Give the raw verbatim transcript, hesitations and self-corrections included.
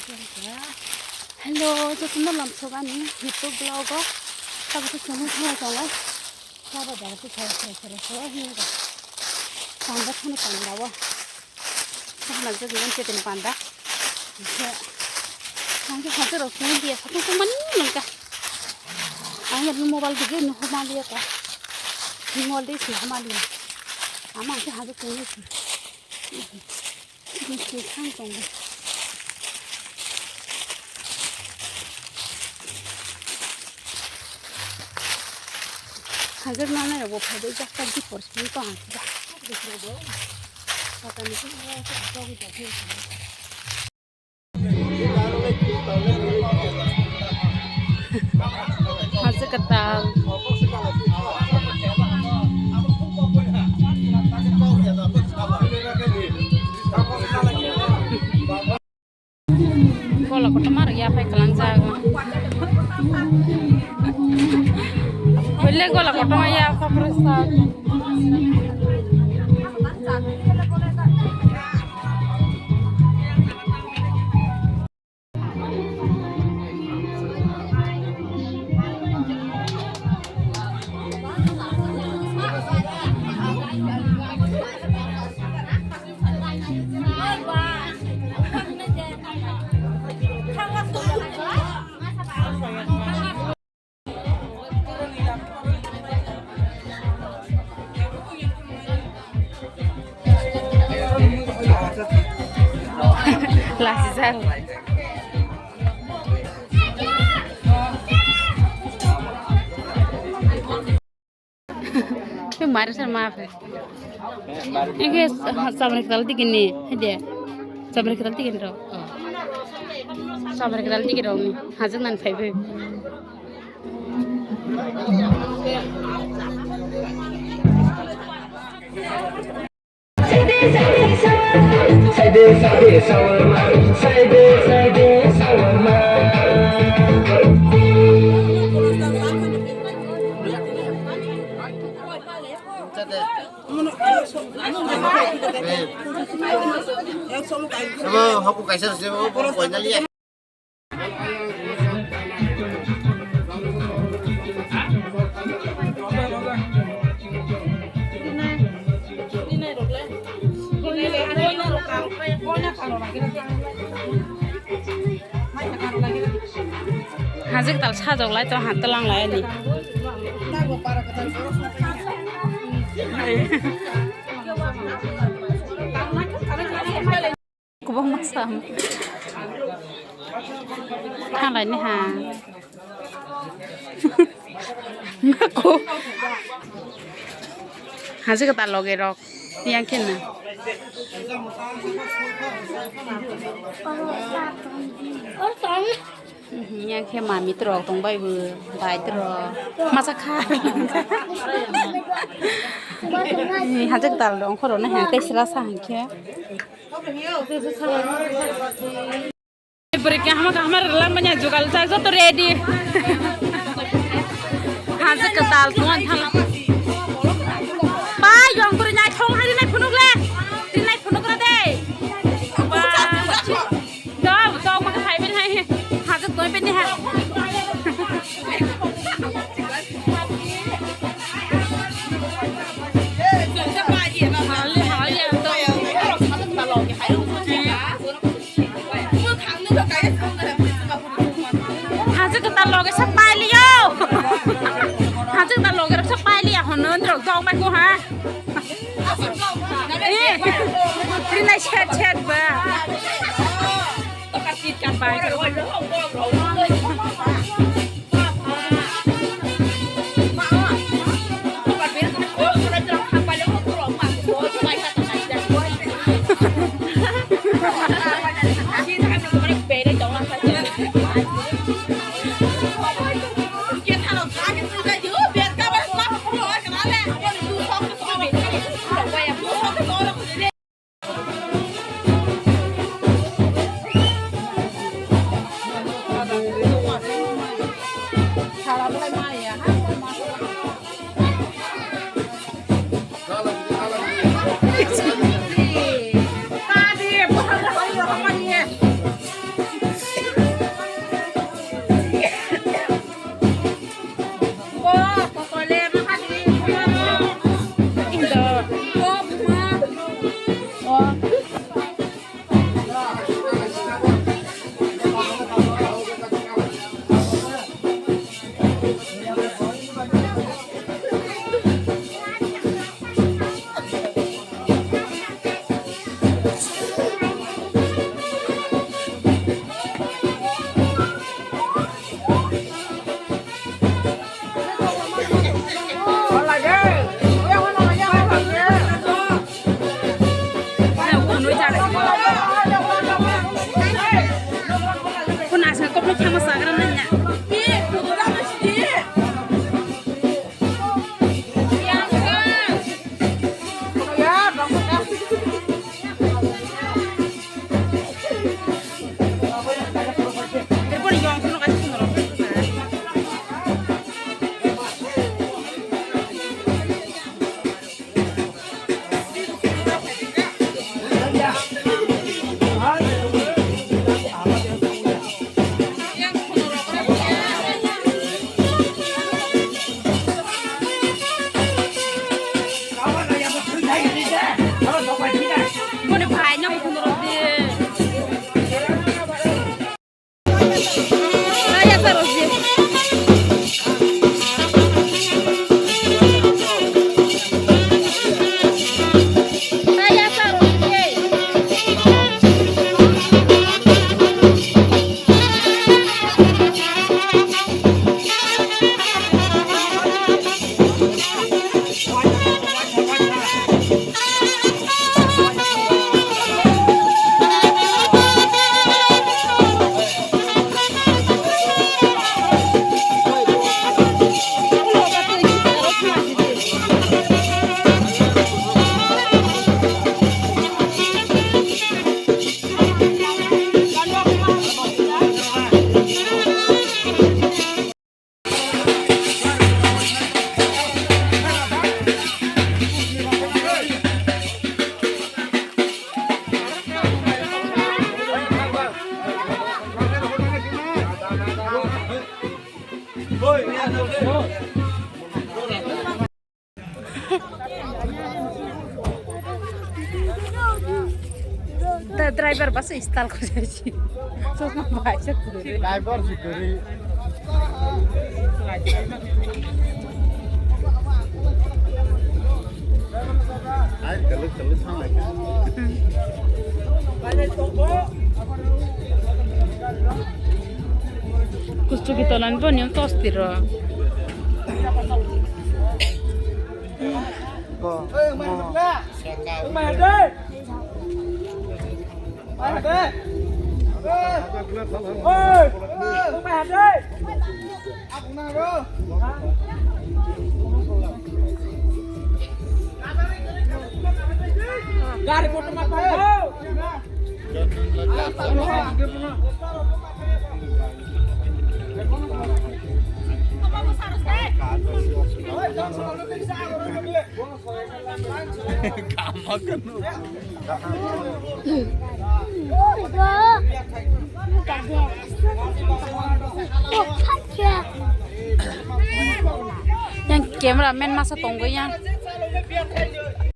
Hello, jotono lamsok ani YouTube vlog o. Tabuk khe chwngno thangwi tongo. Sabo jaga twi khoro khoro khoro khoro hinwi rw. Panda phano panda o. Khana jagwi ang chetini panda. Khe ang khe hajar rok swnwi diya satung tongmani nangkha. Ang ani mobile dige nuhur maliya ta. Mobile de se hamaliya. Ama ang khe hajar tongwi se. Misti thang tongo. Hajak nanai rok bo phai jak tak di por sini to ang ba. Pata ni sini. Haja kwtal. Gola kotorma rok yaphai kwlangjak. Bwle gola kotorma yaphai kwrwsa. Lasi jang. Khe mari sar ma phe. Ege samre kal digini hede. Samre kal digini ro. Samre kal digini ro ni. Hajak nan phai phai. Saide, saide, sawarma. Saide, saide, sawarma. Sabo, haku kaisa sabo, koina liya. Hajik tal sajok lai to, han to lang lai ani. Kubang masam. Thanglai ni ha. Nako. Haji kata loge rok. Yang kena. Yang khe mami trok tong bai bo. Bai trok. Masa kha. Haji kata lo ongkhoro na ha. Tesra sa hangkhe. Bwrwi kahama kahama rwlang manya jugal jak joto ready. Hajak kwtal tongma thala. Pai yong bwrwi naithok hai rinai phunuk le. Rinai phunuk ra de. Ba. Dau dau ma khai ben hai. Hajak doi ben hai. Hajak ta loge sa pailiyo. Hajak ta loge sa pailiya hono ndro dong mai ko ha. Eh, rinai chet chet ba. Bai. Da driver bus style ko jai. Chosma bai se kuri. Driver si kuri. Ai, kaluk, kaluk thang lai. Kustu ki tolan bo niyo tosti ro. Ko. Gari photo ma tongo. Yang camera man masa tonggo yang.